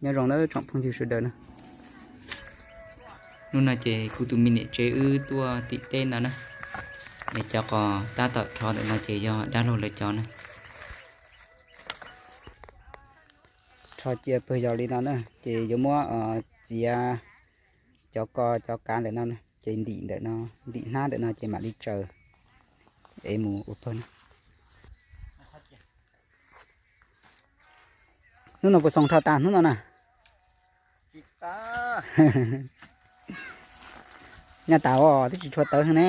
Nyob zoo nawb tsoom phooj ywg sawv daws na. Hnub no ces kuv tus me niam tsev wb tuaj tim teb no na. Es cov qos tab tom rho ntawm no ces yog dab laug lawv cov na. Rho cia pawg yos li no na, ces yuav muab txiav cov ko cov kav ntawm no, ces ntim ntawm no, ntim hnab ntawm no ces mam li tsaws es mus ua pawg na. Hnub no puas xoo rho tas hnub no na? Nyaj tas os, twb tsis tshua tawv heev ne.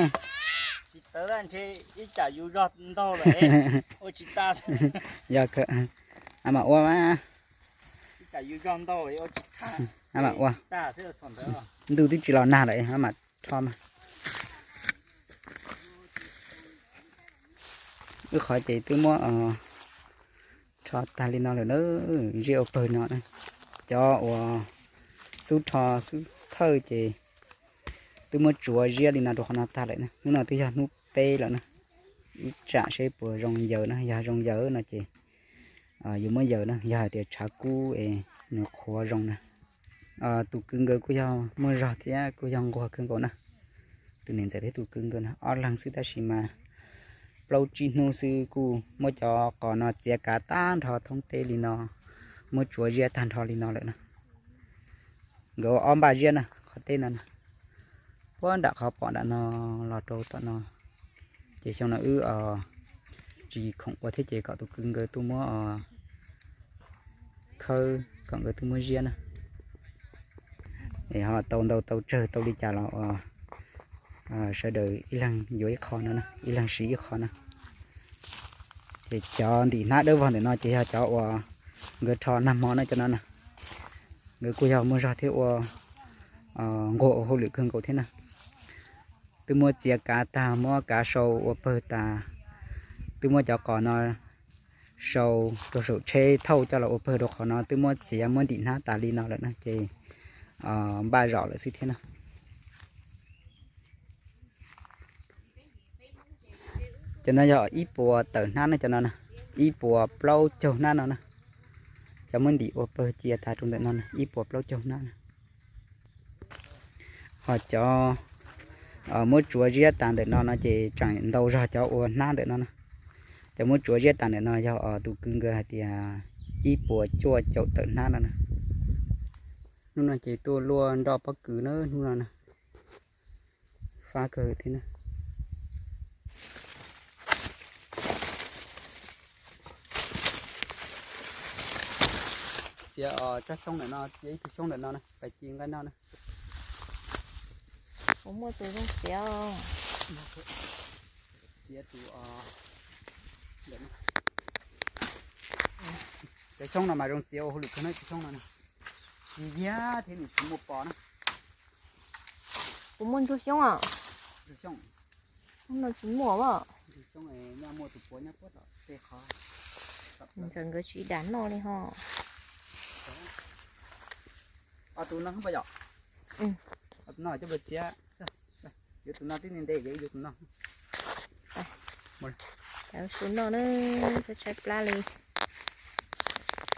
Yog, a mam ua, a mam ua. Ntuj twb tsis los nag lawm, a mam rho mas. Wb qhov ces twb muab rho tag li no lawm na, ziab ua pawg no na. Cov uas xub rho xub thawj ces twb muab tsuav ziab li no rau qhov no tag lawm na. Hnub no twb yog hnub peb lawm na. Ib tsam seb puas zoo yaws na, yog zoo yaws no ces yuav muab yaws na, yog hais tias tshav kub es nws qhuav zoo na. Tus kwv nkawd kuj yog muaj zog thiab kuj yog nquag kawg nkaus na. Tus niam ntxawm thiab tus kwv nkawd na ob leeg xwb tab sis mas plaub tsib hnub xwb kuj muab cov qos no txiav kav tag nrho thoob teb li no, muab tsuav ziab tag nrho li no lawm na. Nkawd ua ob npaj ziab na, qhov teb no na, puag nram qhov pom nram no los rau tom no. Ces xyoo no wb tsis khoom ua thiab ces kom tus kwv nkawd tuaj muab khawb kom nkawd tuaj muab ziab na. Es ho tau ntau tau tsawg tau li cas los sawv daws ib leeg yuav ib qho no, ib leeg siv ib qho na. Ces cov ntim hnab dawb vog ntawm no ces yog cov uas nkawd rho nag hmo na cov no na. Nkawd kuj yog muaj zog thiab ua nquag ua hauj lwm kawg nkaus thiab na. Twb muab txiav kav tag, muab kav sau ua pawg tas, twb muab cov qos no sau rau saum tsheb thauj coj los ua pawg rau qhov no, twb muab txiav muab ntim hnab tas li no lawm na ces npaj zom lawm xwb thiab na. Cov no yog ib puas tawm hnab na, cov no na, ib puas plaub caug hnab no na. Cov muab ntim ua pawg cia tas rau ntawm no na, ib puas plaub caug hnab na. Ho cov muab tsuav ziab tas ntawm no no ces tseem ntau zog cov ua hnab ntawm no na. Cov muab tsuav ziab tas ntawm no yog tus kwv nkawd hais tias ib puas cuaj caum tawm hnab no na. Hnub no ces tuaj luaj nroj pob kws na, hnub no na. Fab kawg thiab na. Txiav tsob xyoob ntawm no, txiav ib tug xyoob ntawm no na, pais ci nqaij noj na. Kuv muaj tus zoo txiav. Txiav tus ntawm no. Cov xyoob no mas zoo txiav ua hauj lwm kawg na, cov xyoob no na. Tsis yag thiab nws tsis muaj pos na. Kuv muaj ntsuag xyoob os. Ntsuag xyoob. Hnub no tsis muaj os. Ntsuag xyoob nyaj muaj tus puav nyob puag tom tej qhov. Ntxawm nkawd tsis dam noj li ho. Tus no yom. Tus no coj mus txiav. Yuav tus no tib nte nte, yuav tus no. Su noj na, tshaib tshaib plab li.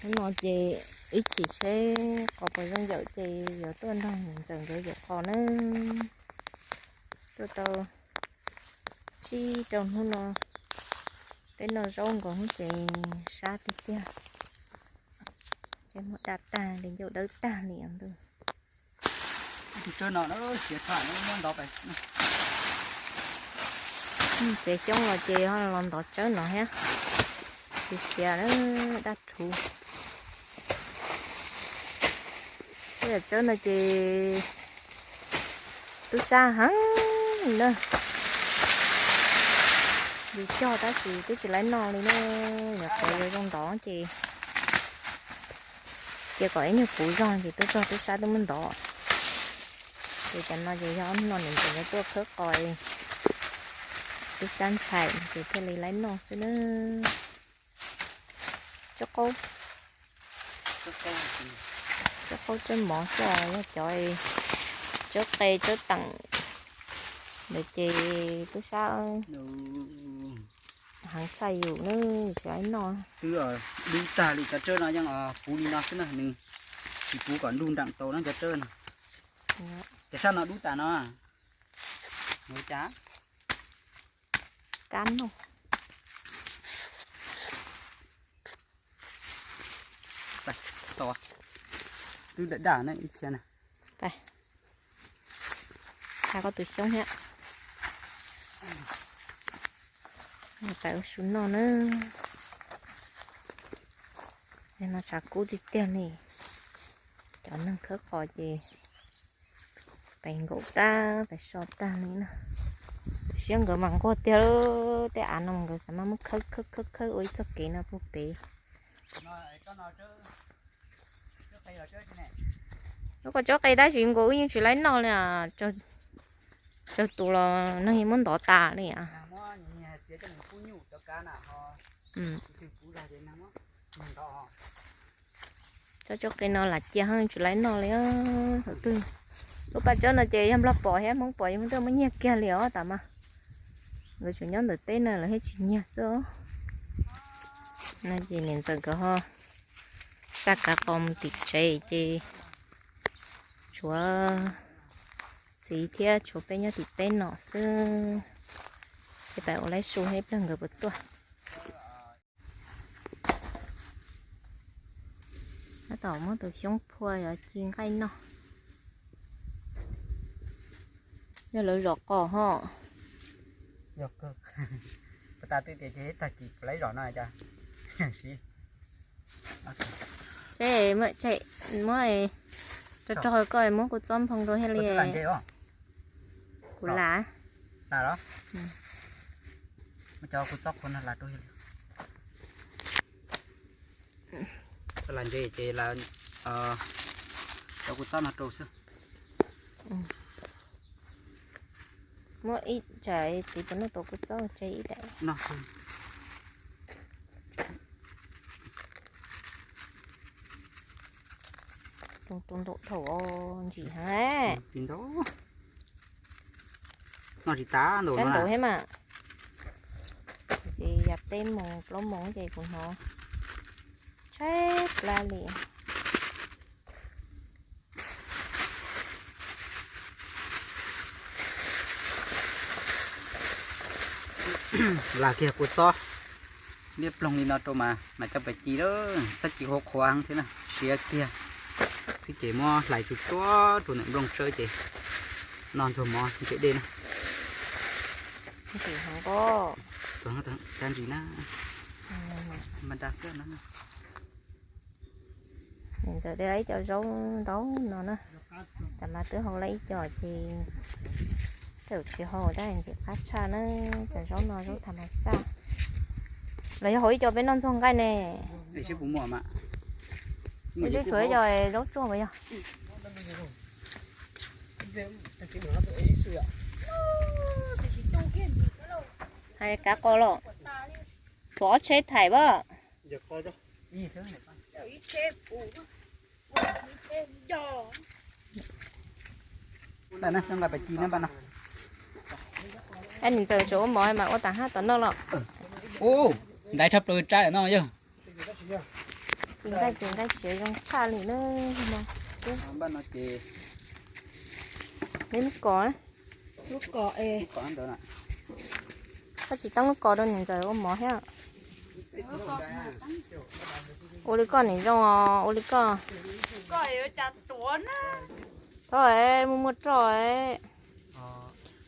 Hnub no ces ib chim seb qos puas zoo yawm ces yuav tuaj nrog ntxawm nkawd yawm qos na. Tuaj tau tsib rau hnub no, peb noj zaub nkaus hnub ces sab tiag tiag. Ces muab da tag li ncauj dawb tag li os ntuj. Tsev xyoob los ces ho los ntov tsawb no thiab. Tsis siav dab rhuv. Tej yam tsawb no ces tub sab heev na. Yus cog tab sis twb tsis laib noj li ne. Nyuam qhuav yuav zoo ntov ces cia kom ib nyuag puv zog ces tuaj txog tub sab twb muab ntov. Ces cov no ces yog ob hnub no niam ntxawm nkawd tuaj khawb qos, tub sab ntshai ces thiaj li laib noj xwb na. Tsawb qaub, tsawb qaub tsawb mov xwb, yog cov tsawb qe tsawb teem ntawd ces tub sab heev tshaj yus na, tsis laib noj. Twb dub tag li, cov tsawb no yeej puv li no xwb na, nws Tsis pub kom nruj nreem tau no cov tsawb no. Ces sab no dub tas no. Ua cas? Kab no. Twb daj daj na ib txhia na. Tha koj tus xyoob thiab. Pais ua su noj na. No tshav kub tiag tiag li. Cov neeg khawb qos ces pais nkaum tag pais so tag li na. Siab nkawd mas nquag tiag, tej av no nkawd xav mas muab khawb khawb khawb khawb ua ib txoj kev no puag pem. Lub qos tsob qe tab sis nkaus wb yeej tsis laib noj li. Tsawg tus los neeg yeej muab ntov tas li. Tsob tsob qe no lam cia heev tsis laib noj li. Thaum twg lub paj tsob no ces yog Nplog pom thiab Hmoob pom yeej muab tuaj muab nyiag kiag li os tas mas. Nkawd tsuas nyob ntawm teb no lawv thiaj tsis nyiag xwb os. No ces niam ntxawm nkawd ho xa kav qos mus tim tsev ces tshuav txiv thiab tshuav peb nyob tim teb no xwb. Ces pais ua laib su ib pliag nkawd puas tuaj. Tab tom muab tus xyoob phua yuav ci nqaij noj. Yog lawv zom qos ho. Yog kawg. Puas tas twb tias ces tag kis puas laib zom no cas. Muab rog rog koj muab kuv txob nphoo rau thiaj li. Kuv lam. Lam los? Muab cov kuv txob qhuav no lam rau thiaj li. Lam ntses ces cov kuv txob no rau xwb. Muab ib tsam txiv puas noj tau kuv txob tseg ib daim. Tus ntau dhau ntsim heev. Noj tsis tas ntau thiab mas. Ces yog peb moos plaub moos ces kuv hnov tshaib plab li. Lam kiag kuv txob liab ploog li no rau mas mam coj pais ci lawm, txhob ci qhuav qhuav heev thiab na, siav kiag. Xwb ces muab hlais tsuag tsuag rau ntawm nplooj tsawb ces no ntxuag mov nce dej na. Cab ntsis na. Npaj nra xwb no. Niam ntxawm de ib co zaub ntau no na, tas mas twb hau lawm ib co ces txawm tsis hau tab ntxim qab tshaj na. Cov zaub no zaub tham mas xaj, los yog hau ib co peb noj ntxuag nqaij ne. Twb tshuav ib co zaub tsuag ko yog. Hais kav qos los, tshuav ob tsheb thaim pab. Ab, niam ntxawm tsuas ua mov mas ua tas hab tom no los. Ub, ntaiv tshaj plaws tsaib no yog. Ces nqaij ces nqaij siav zoo tshaj li na. Npaj no ces, lub kos, lub kos es, koj tsis teeb lub kos rau niam ntxawm ua mov thiab. Ua li koj nim zoo os, ua li koj. Thov muaj muaj roj.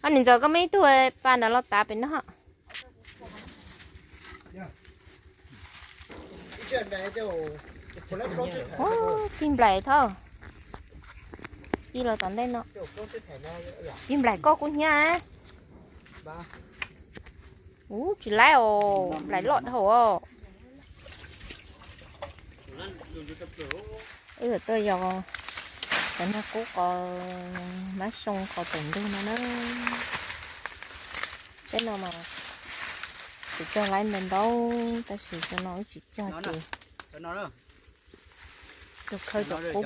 Ab, niam ntxawm koj muaj ib tug pa nram los tav pem no. Ub, cig nplaim thov. Cig los tom ntej no. Cig nplaim koj kuv hnyiab. Ub, tsis laib os, nplaim loj dhau os. Wb tuaj yos cov niag qub qos mab soo qos tawm ntug no na. Tsheb no mas kuv cog laib ntau ntau, tab sis cov no wb tsis cog ces tus khawb cov qub.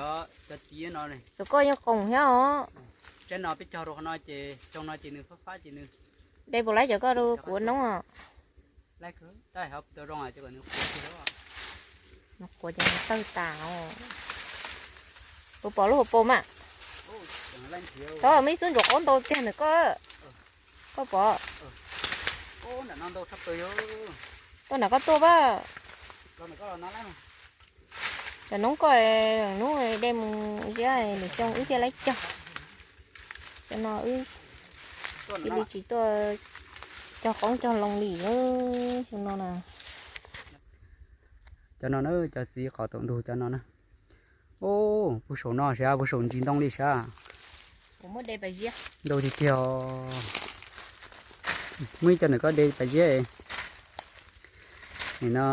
Cov koj yeej qoos thiab os. Tsheb no peb cog rau qhov no ces xyoo no ces nws fab fab ces nws de puas laib cov koj rau kuv noob os. Nws quav ces nws tawg tas os. Kuv pom lub hauv paus mas. Tod, muaj ib xub ntsuas qaub ntau tiag ntawm koj. Koj pom? Tuaj nram koj tuaj pab. Cov noob koj, hnub de mus ziab lwm xyoo wb thiaj laib cog. Cov no wb cia li tsis tuaj cog qoob cog loo li xyoo no na. Cov no na, cov txiv qos taum ntug cov no na. Puag saum no sav, puag saum ntsis ntoo li sav. Ntau tiag tiag. Muaj ib co ntawm koj de pas ziab. Nim no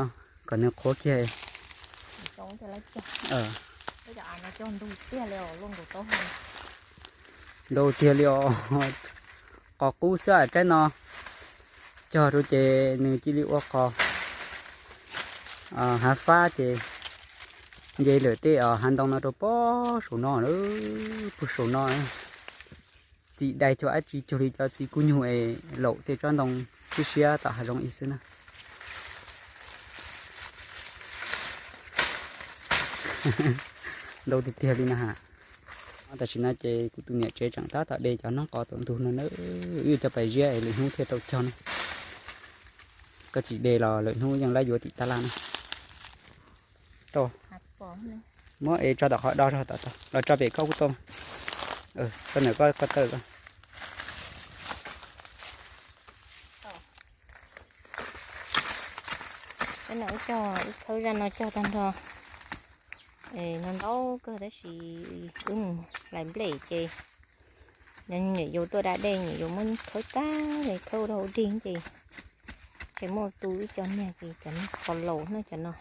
kom nws qhuav kiag. Ntau tiag li os. Qos qub xwb tsaib no. Cog rau ces nws cia li ua qos hav fab ces nce lawm tej hav ntoo no rau puag saum no, puag saum no. Txiv dai cuag dab tsi cuag li cov txiv kub nyuj es laum tej tsob ntoo siab siab tom hav zoov ib xwb na. Ntau tiag tiag li na ha. Tam sim no ces kuv tus niam tsev tseem tab tom de cov noob qos taum ntug no na. Wb cov pas ziab es lwm hnub thiaj tau cog na. Koj txiv de los lwm hnub yeej laib yuav tim tab laj na. Muab es tso tom qhov do, los tso pem koj kuj tau. Koj ntawm koj ko taw ko. Cov no wb cog, wb khawb zaj no cog tag nrho. No ntau kawg tab sis wb mus hlais nplej ces nyiam yus tuaj da dej, nyiam yus muab khawb tag li, khawb ua dog ua dig ces tseem muaj tu ib co niag ces cov no qos laus na cov no.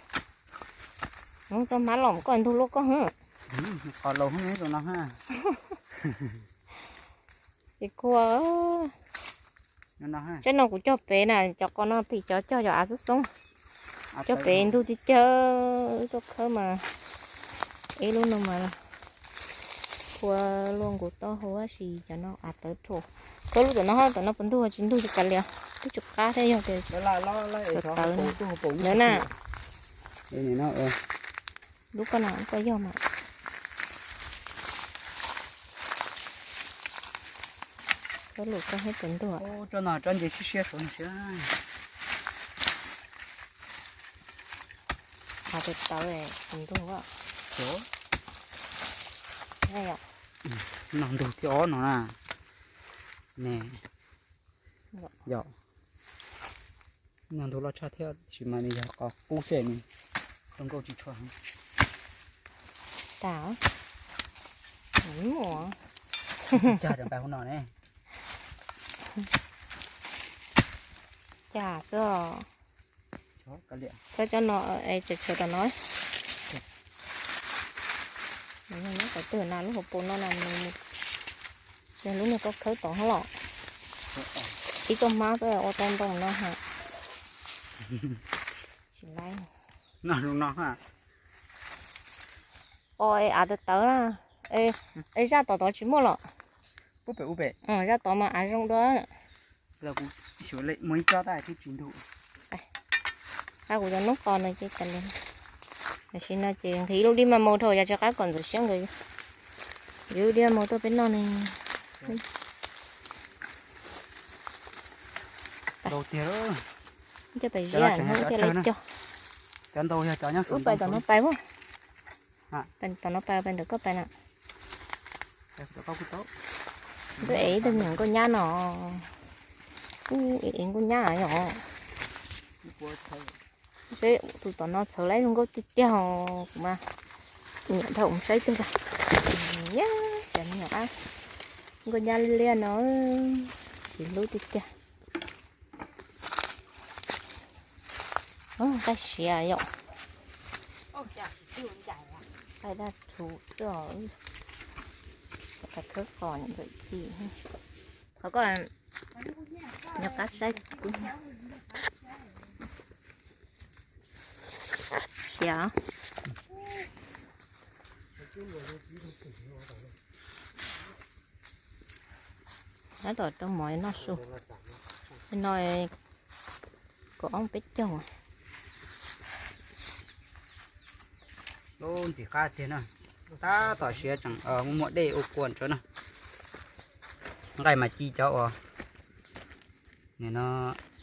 Hnub txog hmab los koj ntug luaj koj hwb. Qos laus no. Ces kua, tsaib no kuv cog pem na, cov qos no pim cov cog cov av xoob xoob. Cog pem ntug tiag tiag, wb tuaj khawb mas ib lub no mas kua luaj nkaus taub hau tab sis cov no av tawv rhuav. Khawb lub tom no, tom no puas ntug tsis ntug tsis kav liam, twb tsis qab thiab yog tias tawv tawv ntawd na. Lub koj no koj yog mas. Khawb lus koj thiab puas ntuag. Tsob no tsob nce siab siab saud no siab. Av tawv tawv puas ntuag. Nog ntug thiab ob no na. Ne. Yog. Nog ntug loj tshaj thiab tab sis mas nws yog qos qub xwb, nws zoo nkauj tsis tshua heev. Tas. Cag rau nqaij hauv no ne. Cas xwb. Khawb cov no es tsam tshuav tom no. Nyob qhov twg na, lub hauv paus no na, yog lub niag koj khawb tod hab los. Ib tug hmab xwb ua tau ntau no ha. Tsis laib. O, es av tawv tawv na. Es zaj tod tod tsis muaj los? Zaj tod mas av zoo dua. Qab kuv cov noob qos no ces tas li. Tam sim no ces nqhis lub dib maj mau dhau, yog tsis qab kom ntxawm siab nkawd yuav dib maj mau tuaj peb noj ne. Coj pais ziab, hnub thiaj li cog. Wb pais tom no pais, tom no pais pais ntawm koj pais na. Twb ev ib tug me nyuam nkauj nyab no, ev nkauj nyab yom. Seb tus tom no txhawv lawm, zoo nkauj tiag tiag os, kuv mas nyiam dhau mus saib tiag. Cov me nyuam ab, nkauj nyab liab liab no, tsis hlub tiag tiag. Nqaij siav yom. Nqaij daj rhuv xwb os. Khawb qos ntawm ti. Qhov ko nyob qab saib kuv nyab. Siav. Tab tom rau mov noj su. No kaum ob peb caug. Lub ntxim qab tiag na. Tab tom siav tseem muaj muaj dej ua kua ntsawv no. Nqaij mas ci cov uas nim no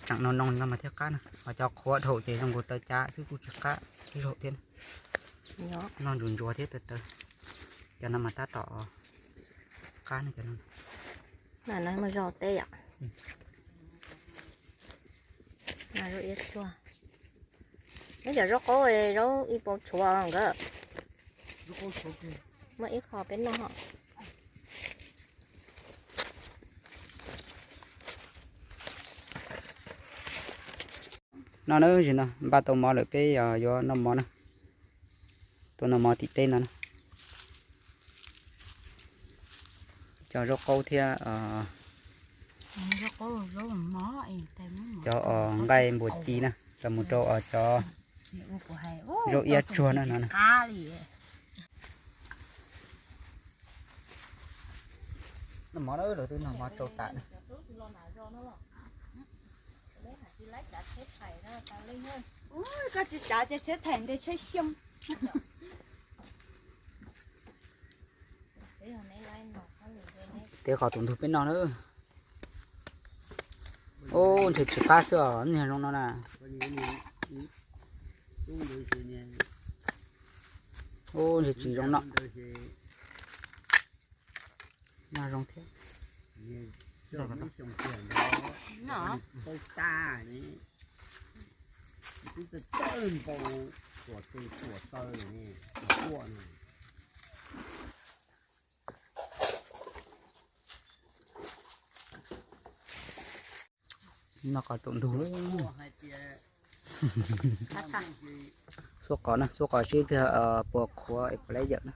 tseem no noo no mas thiaj qab na, ho cov qhuav dhau ces zoo nkaus taw cav xwb kuj tsis qab ib zaug thiab. Noj ntsuas ntsuas thiab taw taw. Cov no mas tab tom qab no cov no. Zaub teb yom. Zaub iab tsuag. Neb cov zaub qaub, zaub ib pob tshuav nkawd. Muaj ib qho peb noj. No na, zim no npaj tau mov lawm peb yuav noj mov na. Tuaj noj mov tim teb no na. Cov zaub qaub thiab cov nqaij npua ci na, los mus rau cov zaub iab tsuag na no. Noj mov na, lawv twb noj mov tsau tas na. Koj tsis tsav ces tsheb theem nte tsheb xyoo. Teb qhov tus ntug peb noj na. Ub, ntshe tsis qab xwb os, niag zoo no na. Ub, ntshe tsis zoo no. Noj zoo thiab. Noj qhov tus ntug. Xuab qos na, xuab qos seb pliag puas qhuav es puas laib yawm na.